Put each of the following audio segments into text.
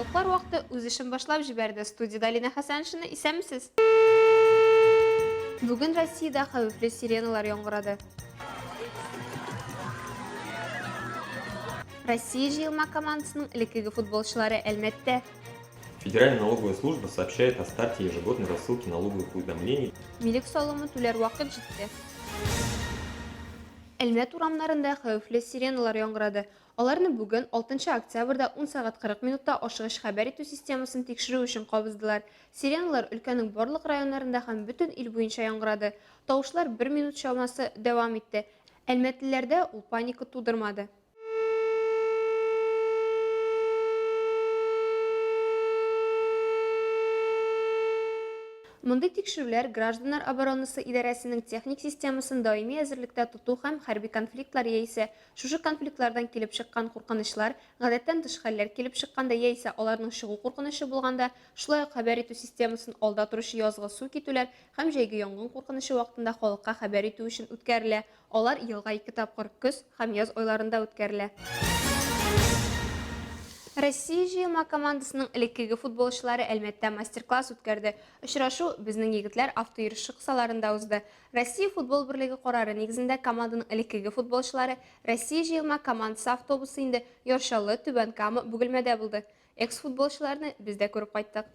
Яңалыклар вакыты үз эшен башлап җибәрде. Студиядә Алинә Хәсәншина, исәнмесез? Бүген Россиядә хәвефле сиреналар яңгырады. Россия җыелма командасының элеккеге футболчылары Әлмәттә. Федеральная налоговая служба сообщает о старте ежегодной рассылки налоговых уведомлений. Милек салымы түләр вакыт җитте. Әлмәт урамнарында хәвефле сиреналар яңгырады. Аларны бүген, 6 октябрьдә 10 сәгать 40 минутта ашыгыч хәбәр итү системасын тикшерү өчен кабыздылар. Сиреналар өлкәнең барлык районнарында һәм бөтен ил буенча яңгырады. Тавышлар бер минут чамасы дәвам итте. Әлмәтлеләрдә ул паника тудырмады. Мондый тикшерүләр Гражданнар оборонасы идарәсенең техник системасын даими әзерлектә тоту һәм хәрби конфликтлар яисә шушы конфликтлардан килеп чыккан куркынычлар, гадәттән тыш хәлләр килеп чыкканда яисә аларның чыгу куркынычы булганда, шулай ук хәбәр итү системасын алда торучы язгы су китүләр һәм җәйге янгын куркынычы вакытында халыкка хәбәр итү өчен үткәрелә. Алар елга ике тапкыр, көз һәм яз айларында үткәрелә. Россия җыелма командасының элеккеге футболчылары Әлмәттә мастер-класс үткәрде. Очрашу Безнең егетләр автойөреше кысаларында узды. Россия футбол берлеге карары нигезендә команданың элеккеге футболчылары Россия җыелма командасы автобусы инде Яр Чаллы, Түбән Кама, Бөгелмәдә булды. Экс-футболчыларны без дә күреп кайттык.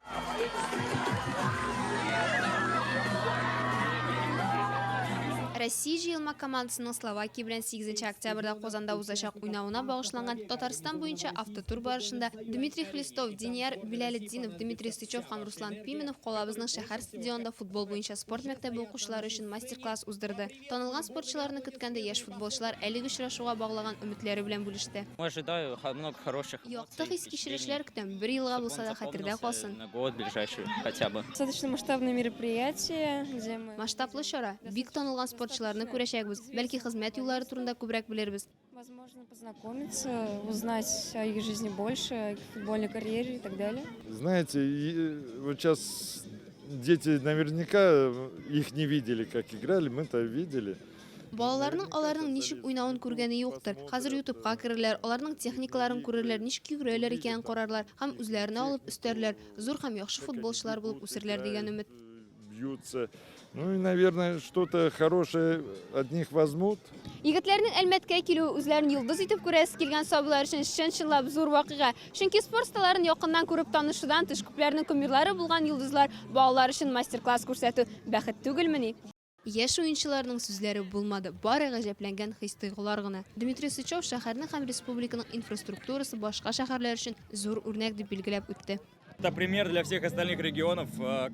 Россия җыелма командасының Словакия белән 8 октябрьдә Казанда узачак уйнавына багышланган Татарстан буенча автотур барышында Дмитрий Хлестов, Динияр Билалетдинов, Дмитрий Сычев һәм Руслан Пименов калабызның шәһәр стадионында футбол буенча спорт мәктәбе укучылары өчен мастер-класс уздырды. Танылган спортчыларны көткәндә яшь футболчылар әлеге очрашуга баглаган өметләре белән бүлеште. Ожидаю много хороших Якты хис-кичерешләр көтәм, бер елга булса да хәтердә калсын. На год ближайший хотя бы. Достаточно масштабное мероприятие, где мы. Масштаблы чара, бик танылган спортчыларны күрәчәкбез, бәлки хезмәт юллары турында күбрәк белербез. Возможно, познакомиться, узнать о их жизни больше, о их футбольной карьере и так далее. Знаете, вот сейчас дети наверняка их не видели, как играли, мы-то видели. Балаларның аларның ничек уйнавын күргәне юктыр. Хәзер ютубка керерләр, аларның техникаларын күрерләр, ничек йөгерәләр икәнен карарлар һәм үзләренә алып өстәрләр, зур һәм яхшы футболчылар булып үсерләр дигән өмет. Бьются. Ну и, наверное, что-то хорошее от них возьмут. Егетләрнең Әлмәткә килүе үзләрен йолдыз итеп күрәсе килгән сабыйлар өчен чын-чынлап зур вакыйга. Чөнки спорт осталарын якыннан күреп танышудан тыш, күпләрнең кумирлары булган йолдызлар балалар өчен мастер-класс күрсәтү бәхет түгелмени? Яшь уенчыларның сүзләре булмады, бары гаҗәпләнгән хис-тойгылар гына. Дмитрий Сычев шәһәрнең һәм республиканың инфраструктурасы башка шәһәрләр өчен зур үрнәк дип билгеләп үтте. Это пример для всех остальных регионов.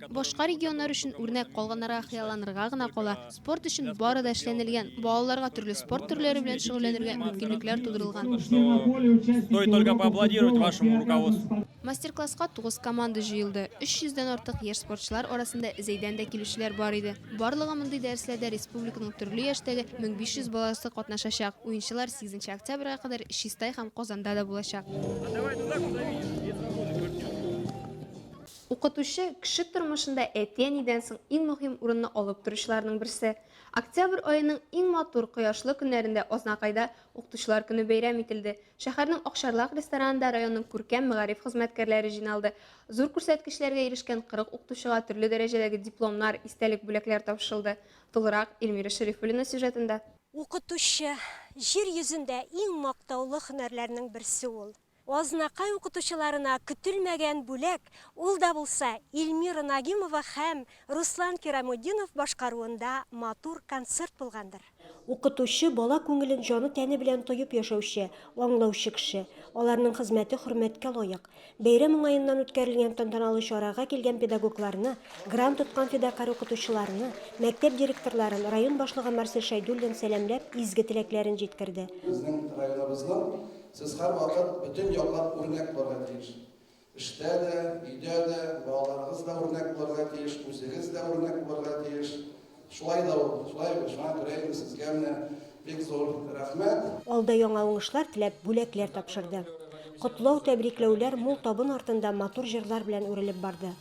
Башка регионнар өчен үрнәк, калганнарга хыялланырга гына кала. Спорт өчен бары да эшләнелгән. Балаларга төрле спорт төрләре белән шөгыльләнергә мөмкинлекләр тудырылган. Стоит только поаплодировать вашему руководству. Мастер-класска тугыз команда җыелды. 300 дән артык яшь спортчылар арасында Зәйдән дә килүчеләр бар иде. Барлыгы мондый дәресләрдә республиканың төрле яшьтәге 1500 баласы катнашачак. Уенчылар 8 октябрьгә кадәр Чистай һәм Казанда да булачак. Укытучы, кеше тормышында әти-әнидән соң иң мөһим урынны алып торучыларның берсе. Октябрь аеның иң матур, кояшлы көннәрендә Азнакайда Укытучылар көне бәйрәм ителде. Шәһәрнең Акчарлак ресторанында районның күркәм мәгариф хезмәткәрләре җыйналды. Зур күрсәткечләргә ирешкән 40 укытучыга төрле дәрәҗәдәге дипломнар, истәлек бүләкләр тапшырылды. Тулырак Эльмира Шәрифуллина сюжетында. Укытучы, җир йөзендә иң мактаулы һөнәрләрнең берсе ул. Азнакай укытучыларына көтелмәгән бүләк, ул да булса Эльмира Нагимова һәм Руслан Кирамутдинов башкаруында матур концерт булгандыр. Укытучы, бала күңелен җаны-тәне белән тоеп яшәүче, аңлаучы кеше. Аларның хезмәте хөрмәткә лаек. Бәйрәм уңаеннан үткәрелгән тантаналы чарага килгән педагогларны, грант откан фидакарь укытучыларны, мәктәп директорларын район башлыгы Марсель Шәйдуллин сәламләп, изге теләкләрен җиткерде. Безнең районыбызның сез һәрвакыт бөтен яклап үрнәк булырга тиеш. Эштә дә, өйдә дә, балаларыгыз да үрнәк булырга тиеш, үзегез дә үрнәк булырга тиеш. Шулай да ул, шулай бит, шуңа күрә инде сезгә менә бик зур рәхмәт. Алда яңа уңышлар теләп, бүләкләр тапшырды. Котлау, тәбрикләүләр мул табын артында матур җырлар белән үрелеп барды.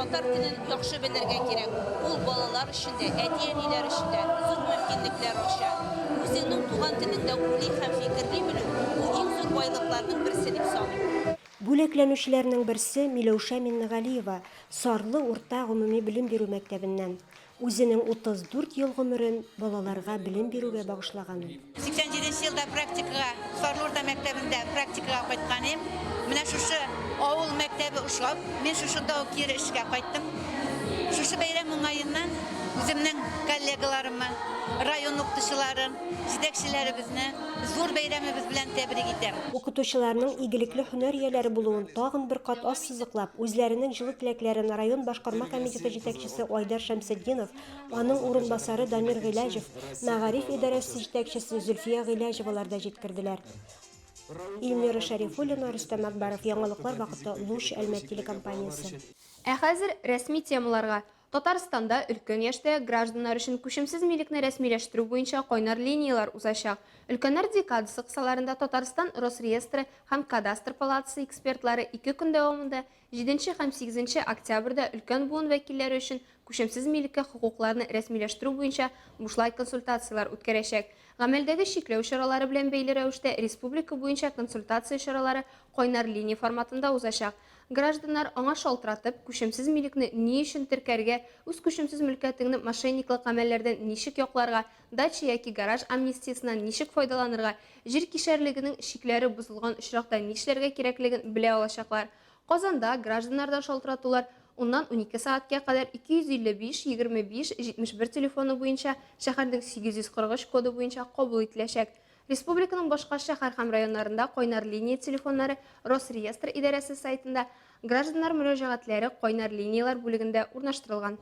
Татар телен яхшы белергә кирәк. Ул балалар өчен дә, әти-әниләр өчен дә зур мөмкинлекләр ача. Үзеңнең туган телеңдә уйлый һәм фикерли белү, бу иң зур байлыкларның берсе дип саныйм. Бүләкләнүчеләрнең берсе, Миләүшә Миннегалиева, Сарлы урта гомуми белем бирү мәктәбеннән. Үзенең 34 ел гомерен балаларга белем бирүгә багышлаган ул. 87 нче елда практикага Сарлы урта мәктәбендә практикага кайткан идем. Менә шушы авыл мәктәбе ошап, мин шушында ук кире эшкә кайттым. Шушы бәйрәм уңаеннан үземнең коллегаларымы, район укытучыларын, җитәкчеләребезне зур бәйрәмебез белән тәбрик итәм. Укытучыларның игелекле һөнәр ияләре булуын тагын бер кат ассызыклап, үзләренең җылы теләкләрен район башкарма комитеты җитәкчесе Айдар Шәмсетдинов, аның урынбасары Дамир Гыйләҗев, мәгариф идарәсе җитәкчесе Зөлфия Гыйләҗевалар да җиткерделәр. Илмира Шәрифуллина, Рөстәм Акбаров, Яңалыклар вакыты, Луч, Әлмәт телекомпаниясе. Ә хәзер рәсми темаларга. Татарстанда өлкән яшьтәге гражданнар өчен күчемсез милекне рәсмиләштерү буенча кайнар линияләр узачак. Өлкәннәр декадасы кысаларында Татарстан Росреестры һәм Кадастр палатасы экспертлары ике көн дәвамында, җиденче һәм сигезенче октябрьдә өлкән буын вәкилләре өчен күчемсез милеккә хокукларны рәсмиләштерү буенча бушлай консультацияләр үткәрәчәк. Гамәлдәге чикләү чаралары белән бәйле рәвештә республика буенча консультация чаралары кайнар линия форматында узачак. Гражданнар аңа шалтыратып, күчемсез милекне ни өчен теркәргә, үз күчемсез мөлкәтеңне мошенниклык гамәлләрдән ничек якларга, дача яки гараж амнистиясеннән ничек файдаланырга, җир кишәрлегенең чикләре бозылган очракта нишләргә кирәклеген белә алачаклар. Казанда гражданнардан шалтыратулар уннан 12 сәгатькә кадәр 255 25 71 телефоны буенча шәһәрнең 843 коды буенча кабул ителәчәк. Республиканың башка шәһәр һәм районнарында кайнар линия телефоннары Росреестр идарәсе сайтында Гражданнар мөрәҗәгатьләре кайнар линияләр бүлегендә урнаштырылган.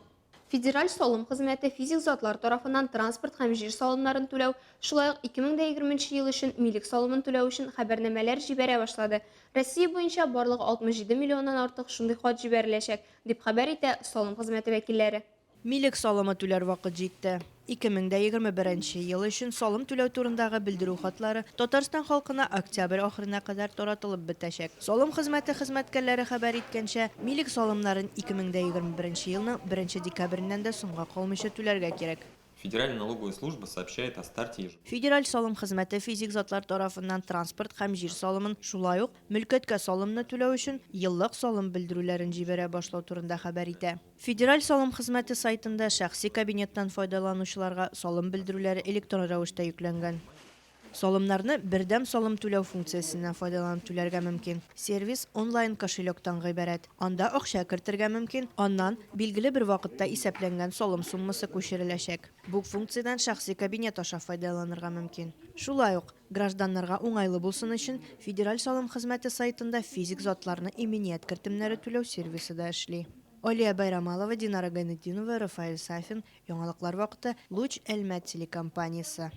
Федераль салым хезмәте физик затлар тарафыннан транспорт һәм җир салымнарын түләү, шулай ук 2020 нче ел өчен милек салымын түләү өчен хәбәрнамәләр җибәрә башлады. Россия буенча барлыгы 67 миллионнан артык шундый хат җибәреләчәк, дип хәбәр итә салым хезмәте вәкилләре. Милек салымы түләр вакыт җитте. 2021 нче ел өчен салым түләү турындагы белдерү хатлары Татарстан халкына октябрь ахырына кадәр таратылып бетәчәк. Салым хезмәте хезмәткәрләре хәбәр иткәнчә, милек салымнарын 2021 нче елның беренче декабреннән дә соңга калмыйча түләргә кирәк. Федеральная налоговая служба сообщает о старте еж. Федераль салым хезмәте физик затлар тарафыннан транспорт һәм җир салымын, шулай ук мөлкәткә салымны түләү өчен еллык салым белдерүләрен җибәрә башлау турында хәбәр итә. Федераль салым хезмәте сайтында шәхси кабинеттан файдаланучыларга салым белдерүләре электрон рәвештә йөкләнгән. Салымнарны бердәм салым түләү функциясеннән файдаланып түләргә мөмкин. Сервис онлайн кошелектан гыйбарәт. Анда акча кертергә мөмкин, аннан билгеле бер вакытта исәпләнгән салым суммасы күчереләчәк. Бу функциядән шәхси кабинет аша файдаланырга мөмкин. Шулай ук, гражданнарга уңайлы булсын өчен, Федераль салым хезмәте сайтында физик затларны иминият кертемнәре түләү сервисы да эшли. Алия Байрамалова, Динара Гайнетдинова, Рафаэль Сафин, Яңалыклар вакыты, Луч Әлмәт телекомпаниясе.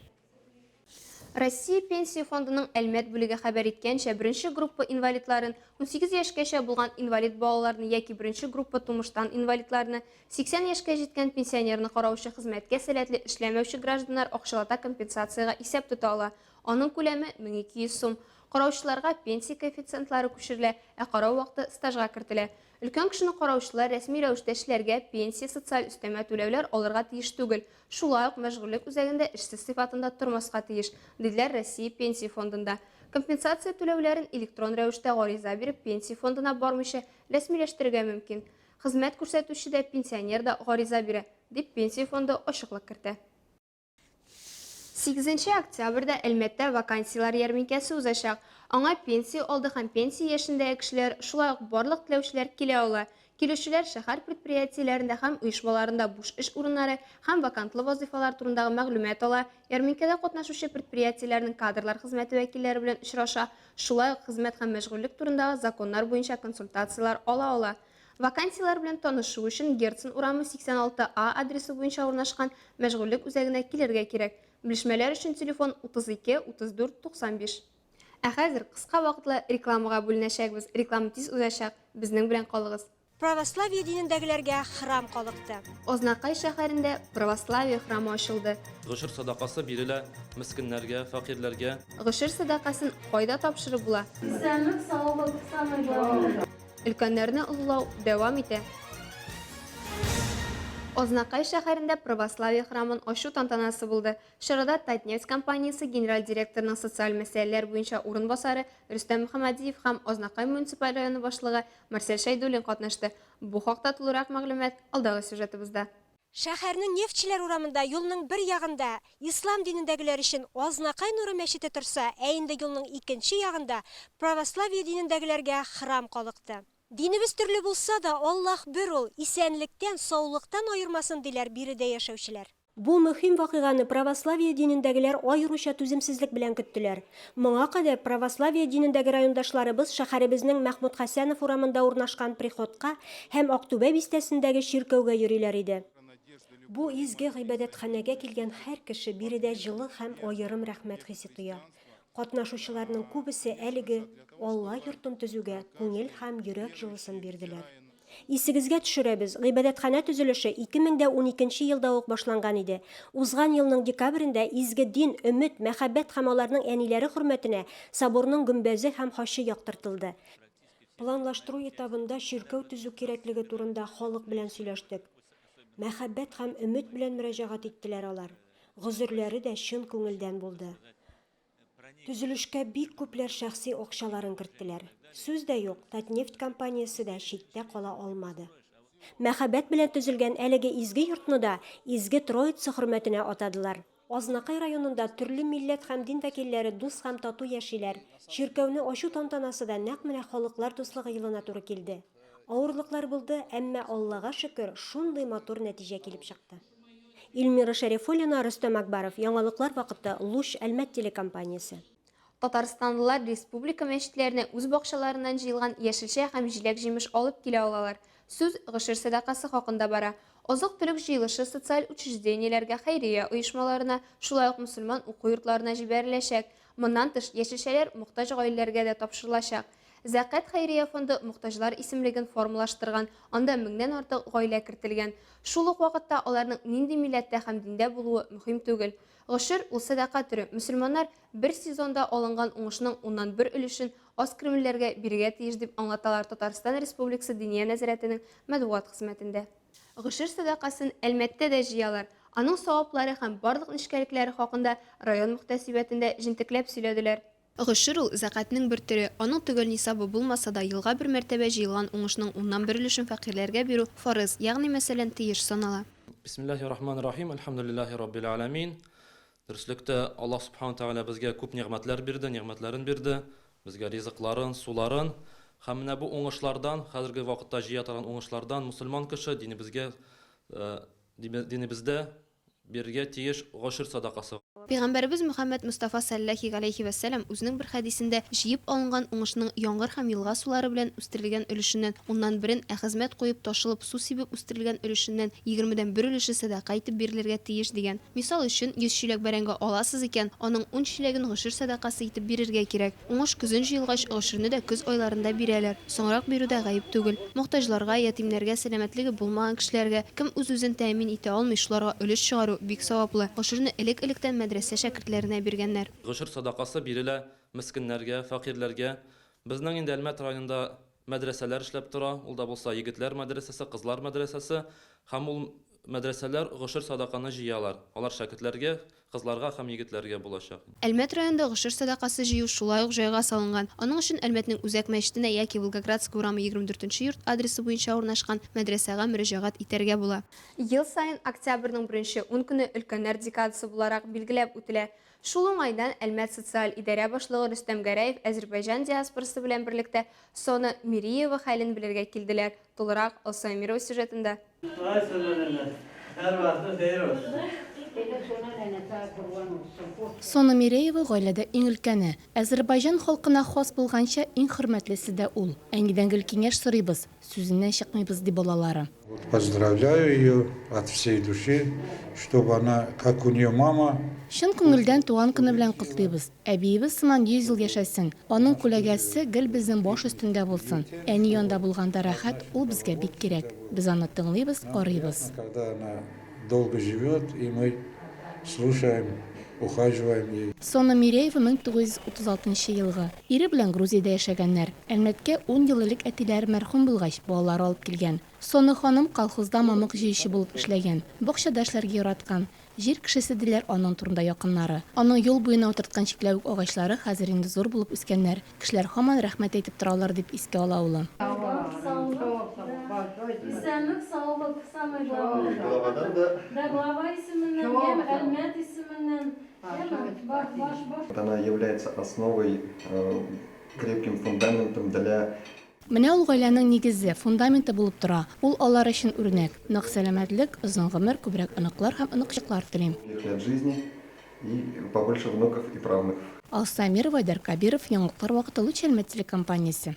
Россия Пенсия фондының Әлмәт бүлеге хәбәр иткәнчә, беренче группа инвалидларын, 18 яшькәчә булган инвалид балаларны яки беренче группа тумыштан инвалидларны, 80 яшькә җиткән пенсионерны караучы хезмәткә сәләтле эшләмәүче гражданнар акчалата компенсациягә исәп тота ала. Аның күләме, 1200 сум. Караучыларга пенсия коэффициентлары күчерелә, ә карау вакыты стажга кертелә. Өлкән кешене караучылар рәсми рәвештә эшләргә, пенсия, социаль өстәмә түләүләр алырга тиеш түгел. Шулай ук мәшгульлек үзәгендә эшсез сыйфатында тормаска тиеш, диделәр Россия Пенсия фондында. Компенсация түләүләрен электрон рәвештә гариза биреп Пенсия фондына бармыйча рәсмиләштерергә мөмкин. Хезмәт күрсәтүче дә, пенсионер да гариза бирә, дип Пенсия фонды ачыклык кертә. Сигезенче октябрьдә Әлмәттә вакансияләр ярминкәсе узачак. Аңа пенсия алды һәм пенсия яшендәге кешеләр, шулай ук барлык теләүчеләр килә ала. Килүчеләр шәһәр предприятиеләрендә һәм оешмаларында буш эш урыннары һәм вакантлы вазыйфалар турындагы мәгълүмат ала, ярминкәдә катнашучы предприятиеләрнең кадрлар хезмәте вәкилләре белән очраша, шулай ук хезмәт һәм мәшгульлек турындагы законнар буенча консультацияләр ала ала. Вакансияләр белән танышу өчен Герцен урамы 86 А адресы буенча урнашкан мәшгульлек үзәгенә килергә кирәк. Белешмәләр өчен телефон 32 34 95. Ә хәзер кыска вакытлы рекламага бүленәчәкбез. Реклама тиз узачак, безнең белән калыгыз. Православие динендәгеләргә храм калыкты. Азнакай шәһәрендә православие храмы ачылды. Гошер садакасы бирелә мескеннәргә, фәкыйрьләргә. Гошер садакасын кайда тапшырып була? Исәнлек-саулык, самый главный. Өлкәннәрне олылау дәвам итә. Азнакай шәһәрендә православие храмын ачу тантанасы булды. Чарада Татнефть компаниясе генераль директорының социаль мәсьәләләр буенча урынбасары Рөстәм Мөхәммәдиев һәм Азнакай муниципаль районы башлыгы Марсель Шәйдуллин катнашты. Бу хакта тулырак мәгълүмат алдагы сюжетыбызда. Шәһәрнең Нефтьчеләр урамында юлның бер ягында ислам динендәгеләр өчен Азнакай нуры мәчете торса, ә инде юлның икенче ягында православие динендәгеләргә храм калыкты. Динебез төрле булса да, Аллаһ бер ул, исәнлектән, саулыктан аермасын, диләр биредә яшәүчеләр. Бу мөһим вакыйганы православие динендәгеләр аеруча түземсезлек белән көттеләр. Моңа кадәр православие динендәге райондашларыбыз шәһәребезнең Мәхмүт Хәсәнов урамында урнашкан приходка һәм Актүбә бистәсендәге чиркәүгә йөриләр иде. Бу изге гыйбадәтханәгә килгән һәр кеше биредә җылы һәм аерым рәхмәт хисе тоя. Катнашучыларның күбесе әлеге Алла йортын төзүгә күңел һәм йөрәк җылысын бирделәр. Исегезгә төшерәбез, гыйбадәтханә төзелеше 2012 нче елда ук башланган иде. Узган елның декабрендә изге дин, өмет, мәхәббәт һәм аларның әниләре хөрмәтенә соборның гөмбәзе һәм хачы яктыртылды. Планлаштыру этабында чиркәү төзү кирәклеге турында халык белән сөйләштек. Мәхәббәт һәм өмет белән мөрәҗәгать иттеләр алар. Гозерләре дә чын күңелдән булды. Төзелешкә бик күпләр шәхси акчаларын керттеләр. Сүз дә юк, Татнефть компаниясе дә читтә кала алмады. Мәхәббәт белән төзелгән әлеге изге йортны да Изге Троица хөрмәтенә атадылар. Азнакай районында төрле милләт һәм дин вәкилләре дус һәм тату яшиләр. Чиркәүне ачу тантанасы да нәкъ менә Халыклар дуслыгы елына туры килде. Авырлыклар булды, әмма, Аллага шөкер, шундый матур нәтиҗә килеп чыкты. Илмира Шәрифуллина, Рөстәм Акбаров, Яңалыклар вакыты, Луч, Әлмәт телекомпаниясе. Татарстанлылар республика мәчетләренә үз бакчаларыннан җыелган яшелчә һәм җиләк-җимеш алып килә алалар. Сүз гошер сәдакасы хакында бара. Азык-төлек җыелышы социаль учреждениеләргә, хәйрия оешмаларына, шулай ук мөселман уку йортларына җибәреләчәк. Моннан тыш, яшелчәләр мохтаҗ гаиләләргә дә тапшырылачак. Зәкят хәйрия фонды мохтаҗлар исемлеген формалаштырган, анда меңнән артык гаилә кертелгән. Шул ук вакытта аларның нинди милләттә һәм диндә булуы мөһим түгел. Гошер, ул сәдака төре. Мөселманнар бер сезонда алынган уңышның уннан бер өлешен аз керемлеләргә бирергә тиеш, дип аңлаталар Татарстан Республикасы Диния нәзарәтенең матбугат хезмәтендә. Гошер сәдакасын Әлмәттә дә җыялар. Аның саваплары һәм барлык нечкәлекләре хакында район мөхтәсибәтендә җентекләп сөйләделәр. Гошер ул, зәкятнең бер төре. Аның төгәл нисабы булмаса да, елга бер мәртәбә җыелган уңышның уннан бер өлешен фәкыйрьләргә бирү фарыз, ягъни мәсәлән, тиеш санала. Бисмиллаһи рахмани рахим, әлхәмдүлиллаһи раббил галәмин. Дөреслектә, Аллаһ Субхану Тәгалә безгә күп нигъмәтләр бирде, нигъмәтләрен бирде, безгә ризыкларын, суларын. Һәм менә бу уңышлардан, хәзерге вакытта җыя торган уңышлардан мөселман кеше динебезгә, динебездә Бирергә тиеш гошер садакасы. Пәйгамбәребез Мөхәммәд Мостафа салләллаһи галәйһи вә сәлләм үзенең бер хәдисендә, Җыеп алынган уңышның яңгыр һәм елга сулары белән үстерелгән өлешеннән уннан берен, ә хезмәт куеп, ташылып, су сибеп үстерелгән өлешеннән егермедән бер өлеше сәдака итеп бирелергә тиеш, дигән. Мисал өчен, 100 чиләк бәрәңге аласыз икән, аның ун чиләген гошер сәдакасы итеп бирергә кирәк. Уңыш көзен җыелгач, гошерне дә көз айларында бирәләр. Соңрак бирү дә гаеп түгел. Мохтаҗларга, ятимнәргә, сәламәтлеге булмаган кешеләргә, кем үз-үзен тәэмин итә алмый, шуларга өлеш чыгару бик саваплы. Гошерне элек-электән мәдрәсә шәкертләренә биргәннәр. Гошер садакасы бирелә мескеннәргә, фәкыйрьләргә. Безнең инде Әлмәт районында мәдрәсәләр эшләп тора, ул да булса егетләр мәдрәсәсе, кызлар мәдрәсәсе. Һәм ул мәдрәсәләр гошер садаканы җыялар. Алар шәкертләргә, кызларга һәм егетләргә булачак. Әлмәт районында гошер сәдакасы җыю шулай ук җайга салынган. Аның өчен Әлмәтнең үзәк мәчетенә яки Волгоградская урамы 24 нче йорт адресы буенча урнашкан мәдрәсәгә мөрәҗәгать итәргә була. Ел саен октябрьнең беренче ун көне өлкәннәр декадасы буларак билгеләп үтелә. Шул уңайдан Әлмәт социаль идарә башлыгы Рөстәм Гәрәев Әзербайҗан диаспорасы белән берлектә Сона Мириева хәлен белергә килделәр. Тулырак Алсу Әмирова сюжетында. Сона Миреева гаиләдә иң өлкәне. Әзербайҗан халкына хас булганча, иң хөрмәтлесе дә ул. Әнидән гел киңәш сорыйбыз, сүзеннән чыкмыйбыз, ди балалары. Вот поздравляю ее от всей души, чтобы она, как у нее мама. Чын күңелдән туган көне белән котлыйбыз. Әбиебез сыман 100 ел яшәсен. Аның күләгәсе гел безнең баш өстендә булсын. Әни янында булганда рәхәт, ул безгә бик кирәк. Без аны тыңлыйбыз, карыйбыз. Когда она долго живет, и мы слушаем. ухаживаем ей. Сона Миреева 1936 нчы елгы. Ире белән Грузиядә яшәгәннәр. Әлмәткә ун ел элек әтиләре мәрхүм булгач, балалары алып килгән. Сона ханым колхозда мамык җыючы булып эшләгән. Бакчада эшләргә яраткан. Җир кешесе диләр аның турында якыннары. Аның юл буена утырткан чикләвек агачлары хәзер инде зур булып үскәннәр. Кешеләр һаман рәхмәт әйтеп торалар, дип искә ала улы. Исәнлек, саулык, самое главное. Главадан да. Да, глава исеменнән, һәм Әлмәт исеменнән. Баш, баш, баш. Она является основой, крепким фундаментом для Менә ул гаиләнең нигезе, фундаменты булып тора. Ул алар өчен үрнәк. Нык сәламәтлек, озын гомер, күбрәк оныклар һәм оныкчыклар телим. Лет жизни и побольше внуков и правнуков. Алсу Әмирова, Айдар Кабиров, Яңалыклар вакыты, Луч Әлмәт телекомпаниясе.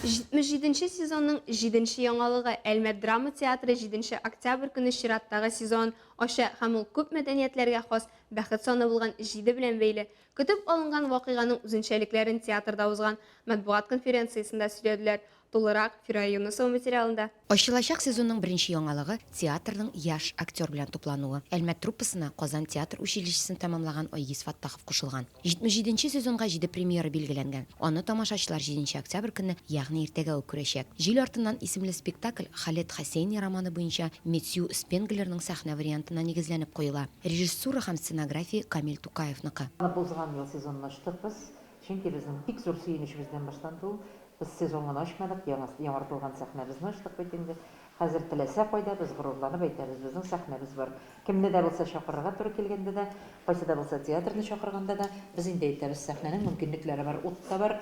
77 нче сезонның җиденче яңалыгы, Әлмәт драма театры җиденче октябрь көне чираттагы сезон ача һәм ул күп мәдәниятләргә хас бәхет саны булган җиде белән бәйле. Көтеп алынган вакыйганың үзенчәлекләрен театрда узган матбугат конференциясендә сөйләделәр. Тулырак, Фирая Юнысова материалында. Ачылачак сезонның беренче яңалыгы, театрның яшь актер белән туплануы. Әлмәт труппасына Казан театр училищесын тәмамлаган Айгиз Фаттахов кушылган. 77 нче сезонга җиде премьера билгеләнгән. Аны тамашачылар җиденче октябрь көнне, ягъни иртәгә үк күрәчәк. Җил артыннан исемле спектакль Халед Хосейни романы буенча Метью Спенглерның сәхнә вариантына нигезләнеп куела. Режиссура һәм сценография Камил Тукаевныкы. Узган ел сезонны ачтык без, чөнки безнең бик зур сөенечебездән башланды ул. Без сезон гына ачмадык, яңа, яңартылган сәхнәбезне ачтык бит инде. Хәзер теләсә кайда без горурланып әйтәбез, безнең сәхнәбез бар. Кемне дә булса чакырырга туры килгәндә дә, кайсы да булса театрны чакырганда да, без инде әйтәбез, сәхнәнең мөмкинлекләре бар, ут та бар,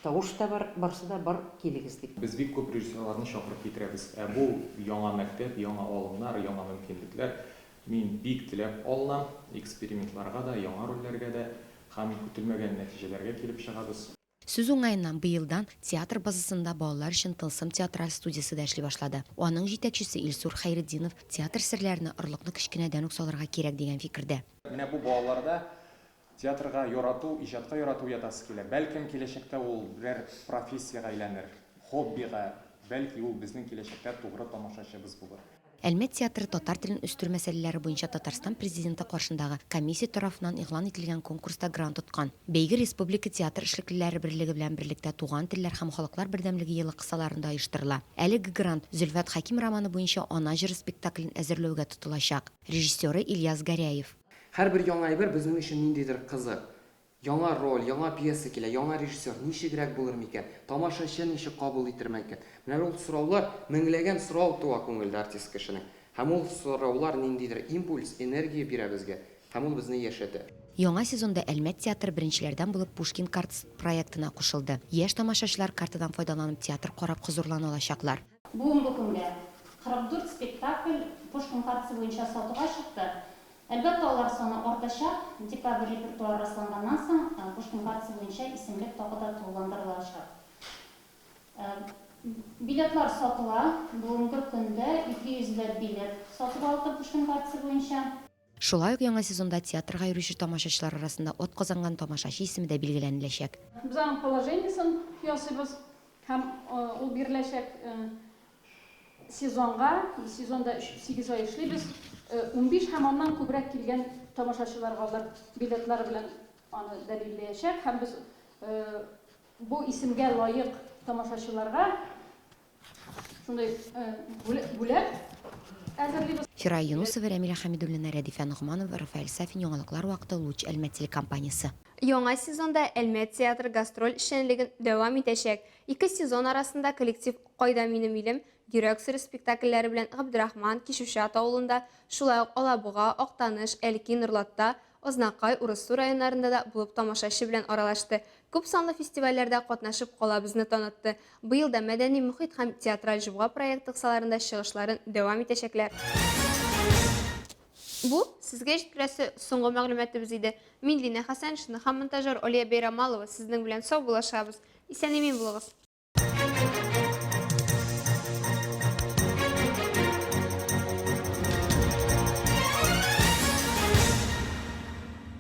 тавыш та бар, барсы да бар, килегез дип. Без бик күп режиссерларны чакырып китерәбез. Ә бу яңа мәктәп, яңа алымнар, яңа мөмкинлекләр. Мин бик теләп алынам, экспериментларга да, яңа рольләргә дә һәм көтелмәгән нәтиҗәләргә килеп чыгабыз. Сүз уңаеннан, быелдан театр базасында балалар өчен Тылсым театраль студиясе дә эшли башлады. Аның җитәкчесе Илсур Хәйретдинов театр серләренә орлыкны кечкенәдән үк салырга кирәк дигән фикердә. Менә бу балаларда театрга ярату, иҗатка ярату уятасы килә. Бәлкем, киләчәктә ул берәр профессиягә әйләнер, хоббига, бәлки ул безнең киләчәктә тугры тамашачыбыз булыр. Әлмәт театры татар телен үстерү мәсьәләләре буенча Татарстан Президенты каршындагы комиссия тарафыннан игълан ителгән конкурста грант откан. Бәйге республика театр эшлеклеләре берлеге белән берлектә Туган телләр һәм халыклар бердәмлеге елы кысаларында оештырыла. Әлеге грант Зөлфәт Хәким романы буенча Ана җыры спектаклен әзерләүгә тотылачак. Режиссеры, Ильяс Гәрәев. Һәрбер яңа әйбер безнең өчен ниндидер кызык. Яңа роль, яңа пьеса килә, яңа режиссер, ничегрәк булыр микән, тамашачы ничек кабул итер мәкән? Менә ул сораулар, меңләгән сорау туа күңелдә артист кешенең. Һәм ул сораулар ниндидер импульс, энергия бирә безгә, һәм ул безне яшәтә. Яңа сезонда Әлмәт театры беренчеләрдән булып Пушкин картасы проектына кушылды. Яшь тамашачылар картадан файдаланып театр карап хозурлана алачаклар. Бүгенге көнгә 44 спектакль Пушкин картасы буенча сатуга чыкты. Әлбәттә, алар саны артачак. Декабрь репертуары расланганнан соң, Пушкин картасы буенча исемлек тагы да тулыландырылачак. Билетлар сатыла. Бүгенге көндә 200 ләп билет сатып алынды Пушкин картасы буенча. Шулай ук яңа сезонда театрга йөрүче тамашачылар арасында атказанган тамашачы исеме дә билгеләнеләчәк. Без аның положениесен ясыйбыз һәм ул биреләчәк сезонга, без сезонда өч, сигез ай эшлибез, 15 һәм аннан күбрәк килгән тамашачыларга алар билетлары белән аны дәлилләячәк һәм без бу исемгә лаек тамашачыларга Шундый бүләк әзерлибез. Фирая Юнусова, Рәмилә Хәмидуллина, Рәдифә Ногманова, Рафаэль Сафин, Яңалыклар вакыты, Луч, Әлмәт телекомпаниясе. Яңа сезонда Әлмәт театры гастроль эшчәнлеген дәвам итәчәк. Ике сезон арасында коллектив Кайда минем илем, Йөрәк сере спектакльләре белән Габдрахман, Кичүчат авылында, шулай ук Алабуга, Актаныш, Әлки, Норлатта, Азнакай, Урыссу районнарында да булып тамашачы белән аралашты, күп санлы фестивальләрдә катнашып калабызны танытты. Быел да Мәдәни мохит һәм Театраль җомга проекты кысаларында чыгышларын дәвам итәчәкләр. Бу, сезгә җиткерәсе соңгы мәгълүматыбыз иде. Мин Линә Хәсәншина һәм монтажер Алия Бәйрамалова сезнең белән саубуллашабыз. Исән-имин булыгыз!